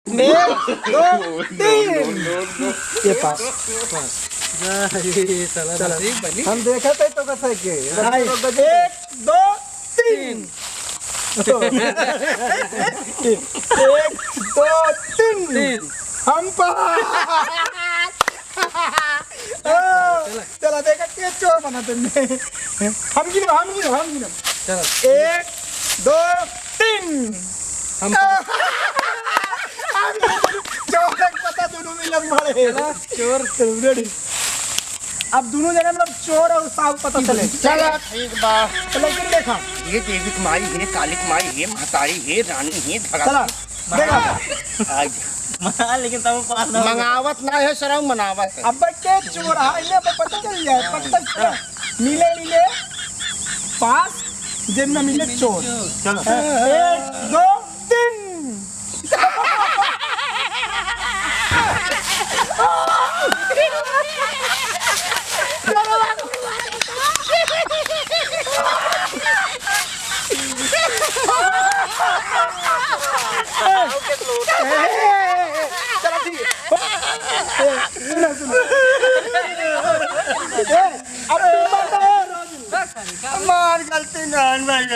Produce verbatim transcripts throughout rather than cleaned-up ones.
एक, दो, तीन। ये पास। अरे, साला चला। नसीब बनी। हम देखा थे तो कैसे के। हाँ, एक, दो, तीन। एक, दो, तीन। तीन। हम पास। ओ, चला। चला, देखा के चोर बना तुमने। हम गिनो, हम गिनो, हम गिनो। चला। एक, दो, तीन। हम हम चोर का पता दोनों मिलन मारे। चला, चोर। चलो, ready। अब दोनों जने मतलब चोर और साहू पता चले। चला, ठीक बा। तो लेकिन देखा। ये देवी की माई है, काली की माई है, महतारी है, रानी है, धड़ा चला। देखा। आज। मना, लेकिन तब पास ना हो। मंगावत ना है, सरऊ मनावत है। अब के चोर है, ये अब पता चल जाए, पता चल। मिले, मिले पास, जेब में मिले चोर। चलो। एक, दो, तीन। चलो, ठीक है। सुना, सुना। ए, अब तुम बताओ। हमार गलती ना है भाई। ए,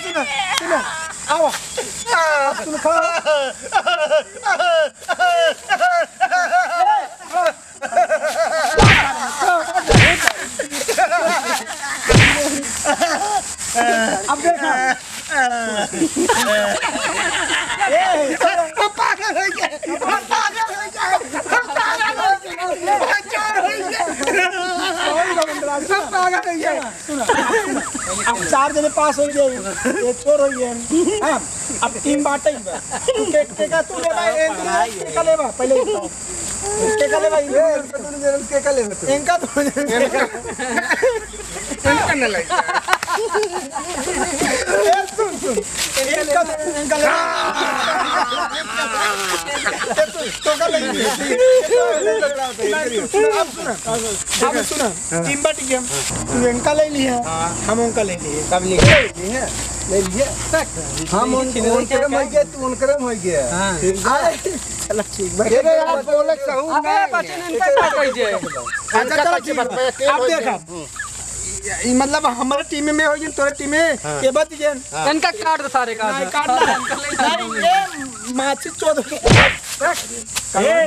सुना, सुना। आओ। अब तुम खाओ। अब देखा। ए, पागल हो गया, पागल हो गया, पागल हो गया, चोर हो गया, पागल हो गया। सुना, सुना। अब चार जने पास हो गए, ये चोर हो गए। हाँ, अब टीम बांटे ही बा। के, के का तू लेबा, एंकर के का लेबा, पहले ही बताओ। के का लेबा, ए, इनका दोनों जने के का लेबा तू? इनका दोनों जने। इनका न लगे। ए, सुन, सुन। इनका, इनका लेबा। ए, सुन, तो का लेबा। नहीं, सुन, अब सुना। अब सुना, हाँ। टीम बांट गया। हाँ। तू इनका ले लिया, हाँ। हम उनका ले लिए। सब ले लिए। ले लिए। हम उन-, उनकरे में हो गया, तू उनकरे में हो गया। हाँ। अरे, चला ठीक बा। अरे यार, बोले सहू अबे नहीं। बच्चन, इनका क्या कहिए? अच्छा, चलो ठीक बा। अब देखा। हम्म। ई मतलब हमारे टीम में हो गया, तोरे टीम में, हाँ। ये बात ये। हाँ। इनका काट दे सारे का। नहीं, काट दे। नहीं, ये माछी चोद। ए,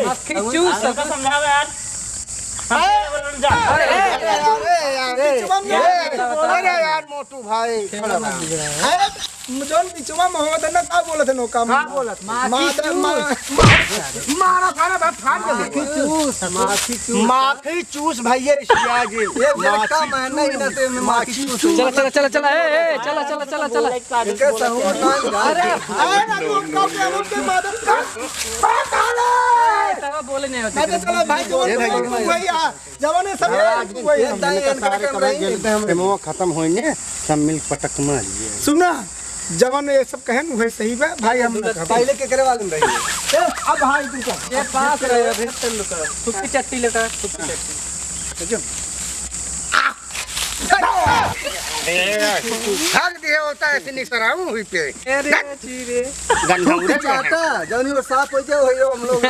मक्खी चूस। हमको समझाओ यार। अरे, अरे, अरे, अरे, बिचवा में अरे, अरे यार, मोटू भाई, खड़ा रहा। अरे, जौन बिचवा में होत है ना, का बोलत है नौका में? का बोलत? माखी मादर, चूस। मा-, मा-, मारा था ना, भाई, फाड़ दे। माखी चूस, माखी चूस। माखी चूस, भाई, ये रिश्तिया जी। ये लड़का माखी मैं नहीं चूस। ना, तो मैं माखी माखी चूस। चूस। चला, चला, चला, चला, ए, ए, चला, चला, चला, चला। इनका सहूर ना है। अरे, अरे, ना, तो उनका क्या बोलते, मादर का? ए, तब बोले नहीं होते। मैं तो चला भाई, जवान ये भाई, भाई, भाई, हाँ। जवान है सब, हाँ, ये भाई, ये हम दाई इनका सारे काम करेंगे, नहीं। एकदम हम एमओ खत्म होइने, सब मिल पटक मारिए। सुना, जवान ये सब कहें, वही सही बा, भाई, हम ना खाते। पहले के करे वाले में रहिए। ए, अब भाई, तू क्या? ये पास रहे, अभी चल लो कर। सुक्की चट्टी लेकर, सुक्की चट्टी। देखो। भाग दिया होता है, ऐसे नहीं सराऊ हुई पे। अरे, जी रे। गंधौरे तू चाहता, जौन वो साफ हो जाए, वही हम लोग।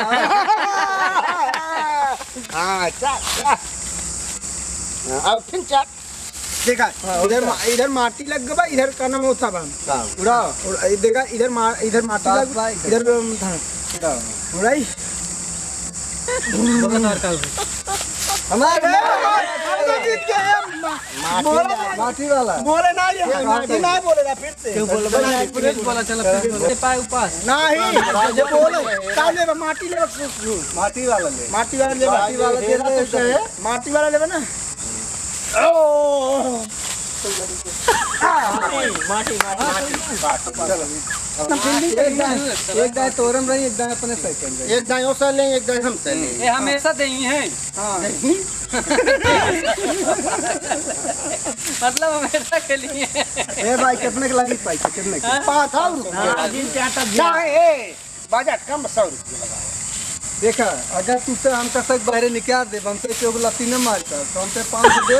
हाँ, अच्छा, अच्छा। हाँ, अब फिर चाट। देखा, हाँ, इधर उधर। मा-, इधर माटी लग गवा, इधर का नाम होता बा। हाँ। उड़ा, उड़ा, देखा, इधर मा-, इधर माटी साफ लग, बा, इधर। इधर, उम, था। उड़ा। उड़ाई। बोला तार का हुई। हमारे अरे, हम तो जीत गए, हम मा-, माटी बोला वाला। ना। माटी वाला। बोले ना ये, ये माटी माटी। ना बोले ना, फिर से। क्यों बोला? बोला, बोला, बोला, चला, फिर बोला। ये पाए उपास। नहीं, जो बोले, का लेबा, माटी लेबा, माटी वाला ले। माटी वाला लेबा। माटी वाला दे दे, उसे। माटी वाला लेबा ना। ओ। माटी, माटी, माटी, माटी। चलो। एक दाएं, एक दाएं तोरम रही, एक दाएं अपने सही कर रही। एक दाएं ओसा ले, एक दाएं हम सही ले। ये हमेशा दे ही हैं। हाँ। मतलब हमेशा के लिए। ए भाई, कितने के लागी पाई, कितने के? हाँ? पाँच सौ रुपया। हाँ, जिन चार तक चाहे, ए, बाजार कम सौ रुपया लगा। देखा, अगर तुझसे हमका सक बाहरे निकाल दे, हमसे केहू लत्ती न मारता, तो हमसे पाँच सौ दे।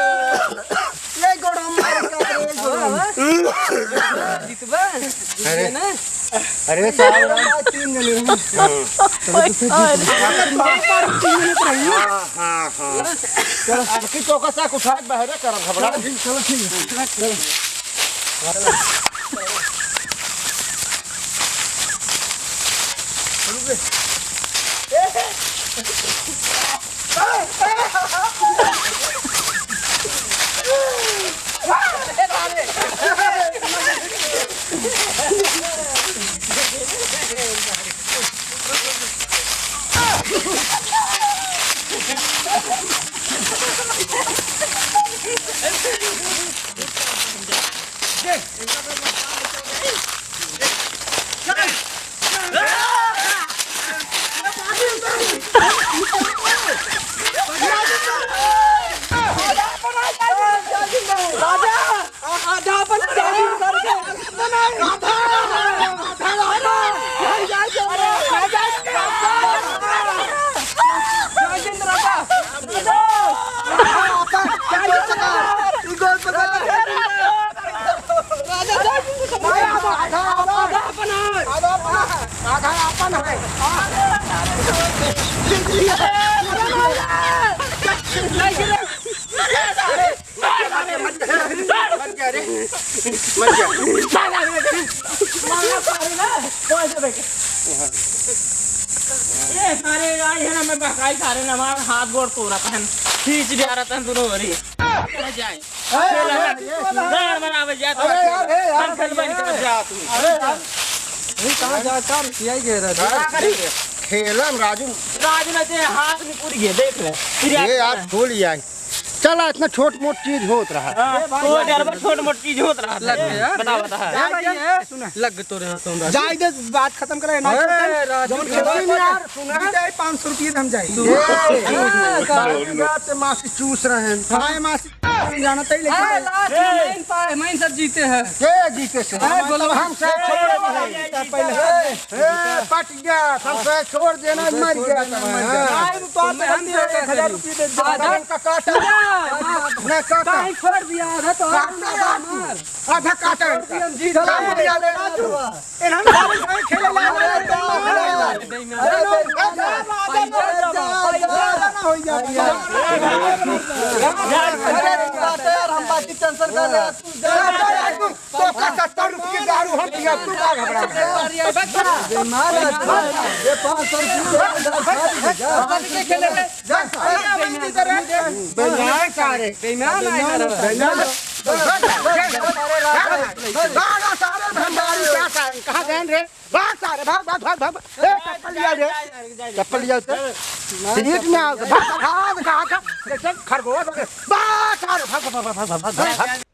ये गोड़ा मार के, ये गोड़ा। जीतबा? अरे। जीतबे ना? अरे साहब। तीन जने हैं। हाँ। तीन जने तो रही। हाँ, हाँ, हाँ। चलो, अब की चौका सा कुछ हाथ बाहर करब, घबरा। चलो, ठीक, चलो, ठीक है। चलो। ए, सारे, आई है ना, मैं बहकाई सारे ना, हमारा हाथ गोड़ तोड़ा था, खींच दिया रहा था दोनों ओरी। जाए। गाड़ बनावे जात अरे यार, ए यार, हम खेलबे नहीं करब, जा तू। अरे यार, नहीं, कहाँ जा, का रुपया ही गए रहा? का करेंगे? खेलम राजू। राजू ने ते हाथ में पूरी गए, देख ले। फिर ये यार, यार, भूल जाए। चला, इतना छोट मोट चीज होत रहा। हाँ, तो डरबा छोट मोट चीज होत रहा। लग गया। बता, बता। ए भाई, ए, सुना। लग तो रहा तुम राजू। जाए दे, बात खत्म करे, ना ए, करते। राजू, जौन खेलते हैं यार, सुना। जीते पाँच सौ रुपये हम जाए। ए, हाँ, का? बाप से मासी चूस रहे हैं। हाँ, मासी। जानत ही, लेकिन हाँ, last में main पा-, main सब जीते हैं। के जीते से? हाँ, बोलो। हम सब छोड़ देना है। पहले। ए, पट गया, हम सब छोड़ देना, मर गया, मर गया। हाँ, तो आप हम एक हजार रुपये दे दो। आधा का काटा। ना काटा। काहे छोड़ दिया, आधा तो आप काटा। आधा काटा। छोड़ दिया, हम जीत गए। चलो, हम भी आ गए। ए, हम सारे भाई खेले ला रहे हैं। अरे, अरे, अरे, अरे, अरे, अरे, अरे, अरे, अरे, बात है यार, हम बाकी टेंशन कर रहे हैं। तू जा। तो का सत्तर रुपये दारू हम पिया, तू का घबरा? बेईमान आदमी, ये पाँच सौ रुपये दे, दे, दे, जा। जा, सारे बेईमान। बेईमान सारे। बेईमान आए ना। बेईमान। भागा सारे भंडारी, क्या सारे, कहाँ गए रे? भाग सारे, भाग, भाग, भाग, भाग। ए, चप्पल लिया रे। चप्पल लिया उसे। सीट में आओ, भाग, भाग, भाग, भाग। जैसे खरगोश, भाग, भाग, सारे, भाग, भाग, भाग।